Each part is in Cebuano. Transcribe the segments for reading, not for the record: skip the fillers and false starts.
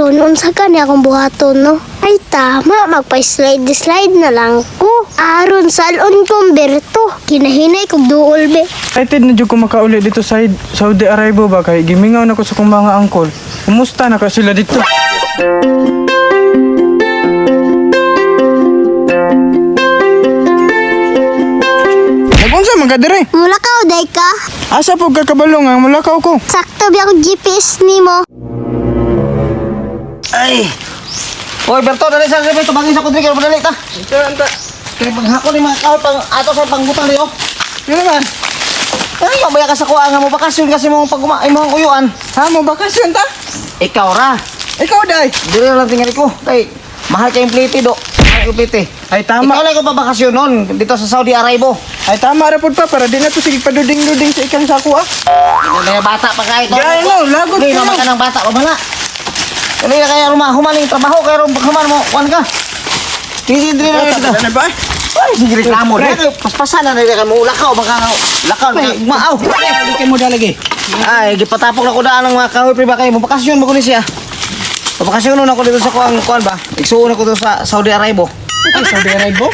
Karon unsa gani akong buhaton, no? Ay tama, magpa-slide-slide na lang ko. Aron salon kong Berto. Kinahinay kog duol be. Excited na jud ko makauli dito sa Saudi Arabia ba kay gimingaw na ko sa kong mga angkol. Kumusta na ka sila dito? Nagunsa man ka dire? Mulakaw day ka. Asa po ka kabalo nga mulakaw ko? Sakto ba akong GPS nimo? Ay! Hoy, Berto, dali sa dali, tubangin sa kudri, kaya dali ta. Ito anta. Kaya paghakon ni mga kahoy, pang ato sa panggutang niyo. Yun naman. Ay, mabaya ka sa kuha nga mo bakasyon kasi mo pag ay mo uyuan. Ha mo bakasyon ta? Ikaw ra. Ikaw day. Dili lang tingali ko. Kay mahal kayong plate do. Mahal kayong plate. Ay tama. Ikaw lang ko pabakasyon nun dito sa Saudi Arabia. Ay tama ra pud pa para di na to sige paduding-duding sa ikang sako ah. Hindi na bata pa kayo. Gaya no, lagot Hindi kayo. naman ka ng bata pa bala. Dali na kaya ruma, humaling trabaho kaya rum paghuman mo, kuan ka. Sige, dili na dito. Ano ba? Ay, sige reklamo na. Paspasan na nila mo lakaw baka lakaw baka maaw. Lagi kay mo dalagi. Ay, gipatapok na ko daan ang mga kahoy pre ba kayo mo bakasyon mo ko ni siya. Bakasyon na ako dito sa kuang kuan ba. Igsuon ako dito sa Saudi Arabia. Ay, Saudi Arabia.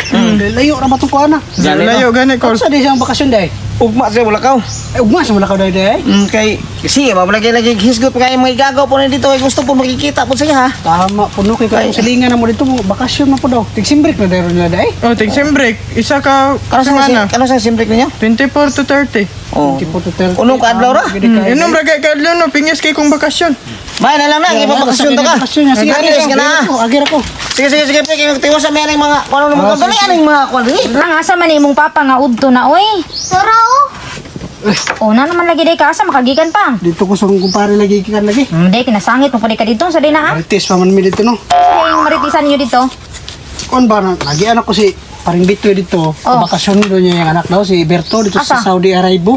Layo ra ba tong kuan na? Layo gani ko. Sa di siyang bakasyon day. Ugma siya mulakaw. Ay, ugma sa mulakaw day day. Kay siya ba lagi lagi hisgot pa kayo mga igagaw po na dito kay gusto po makikita po siya ha. Tama puno kay kung silingan na mo dito mo bakasyon na po daw. Tigsimbrik na dayon nila day. Oh, tig break. Isa ka Kano sa semana. kano sa simbrek ninyo? 24 to 30. Oh. 24 to 30. Unong kaadlaw ra? Inom ra kay kadlaw no, pingis kay kong bakasyon. Bay na lang na, ipabakasyon to ka. Bakasyon niya. Sige, Sige, sige ka na. Ako, agir ako. Sige, sige, sige, pre, kay magtiwas sa mga mga kuan ano mga dali aning mga kuan dali. Lang asa man imong papa nga udto na oy. Tara oh. O na naman lagi day ka asa makagikan pa. Dito ko sa kong kumpare lagi gikan lagi. Hindi kinasangit mo pud ka dito sa day na ha. Marites pa man mi dito no. Sa yung maritisan niyo dito. Kuan ba na lagi anak ko si paring Bitoy dito. Oh. Bakasyon do niya yung anak daw si Berto dito sa Asa? Saudi Arabia.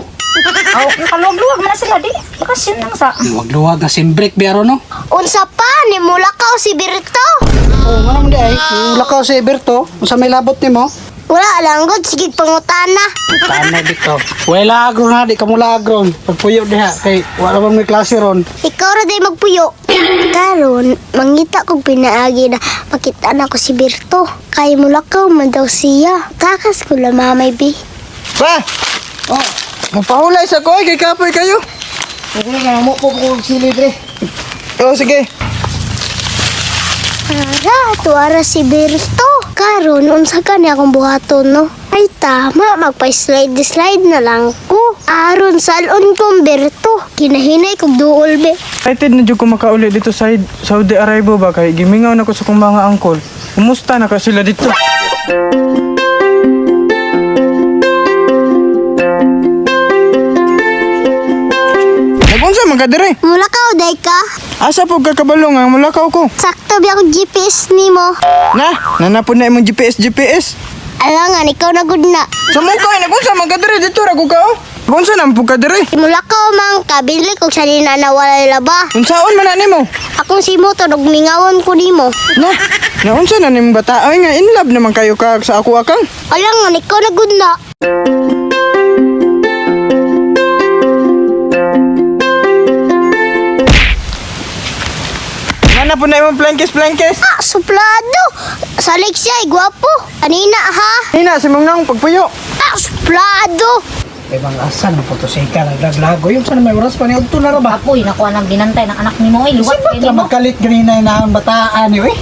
Aw, nakaluwag-luwag man na sila di. Bakasyon lang sa. Luwag-luwag na simbrek biyaro no. Unsa pa ni mulakaw si Berto? Oh, nga naman di ay. Mulakaw si Berto. Unsa may labot nimo? Wala lang gud, sige pangutana. Tama dito. Wala agro na, di ka mula agro. Pagpuyo diha, kay wala man may klase ron. Ikaw ra day magpuyo. Karon, mangita kog pinaagi na makita na ko si Berto. Kay mulakaw man daw siya. Takas ko lang mamay bi. Pa. Oh, mapahulay sa ko ay kay kapoy kayo. Sige, kay mo po ko sili pre. Oh, sige. Ara, tuara si Berto. Karon, unsa gani akong buhaton, no? Ay tama, magpa-slide-slide na lang ko. Aron salon kong Berto. Kinahinay kog duol be. Excited na jud ko makauli dito sa Saudi Arabia ba kay gimingaw na ko sa kong mga angkol. Kumusta na ka sila dito? Nagunsa man ka dire? Mulakaw day ka. Asa po ka kabalo nga mulakaw ko? Sakto ba akong GPS nimo? Na, nanapod na imong GPS GPS. Alangan, ikaw na gud na. Sa mukha nagunsa man ka dire dito ra ko ka oh. Nagunsa na po ka dire? Mulakaw man ka, bili kog sa nina na walay laba. Unsaon man na nimo? Akong si motor, ug mingawon ko nimo. Na, naunsa na nimong bata ay nga in love naman kayo ka sa ako akang. Alangan, ikaw na gud na. Nanapod na imong plankes plankes. Ah, suplado! Salik siya, eh, gwapo. Anina ha? Hina si mong nang pagpuyo. Ah, suplado! Kay bang asan po to sa ika naglaglago. Yung sana may oras pa ni Udto na ra ba? Apoy nakuha ng binantay ng anak nimo oy. Luwag Sibat kay ra nimo. magkalit ganina na ang bataan ni eh.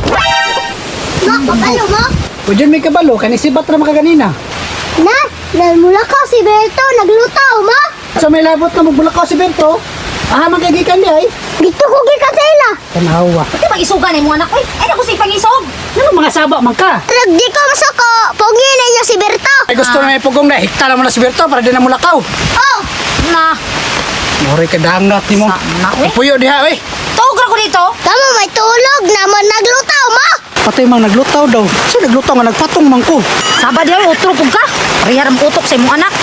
Ma, kabalo mo? O dyan may kabalo, kani sibat ra makaganina. Na, nagmulakaw si Berto, naglutaw ma. Sa may labot na magbulakaw si Berto, aha man kay gikan di ay. Dito ko gikan sa ila. Tanawa. Pati mag-isugan imong anak oy. Ay naku si pangisog. Ano mga saba man ka? Nagdi ko masuko, pugin ninyo si Berto. Ay gusto na may pugong na hikta na mo na si Berto para di na mulakaw. Oh, Na. Mori ka dangat nimo. Sa na oy. Puyo diha eh. Tuog ra ko dito. tama may tulog naman naglutaw ma. Patay mang naglutaw daw. So naglutaw nga nagpatong man ko. Saba di oy utro pug ka. Parehar ang utok sa imong anak.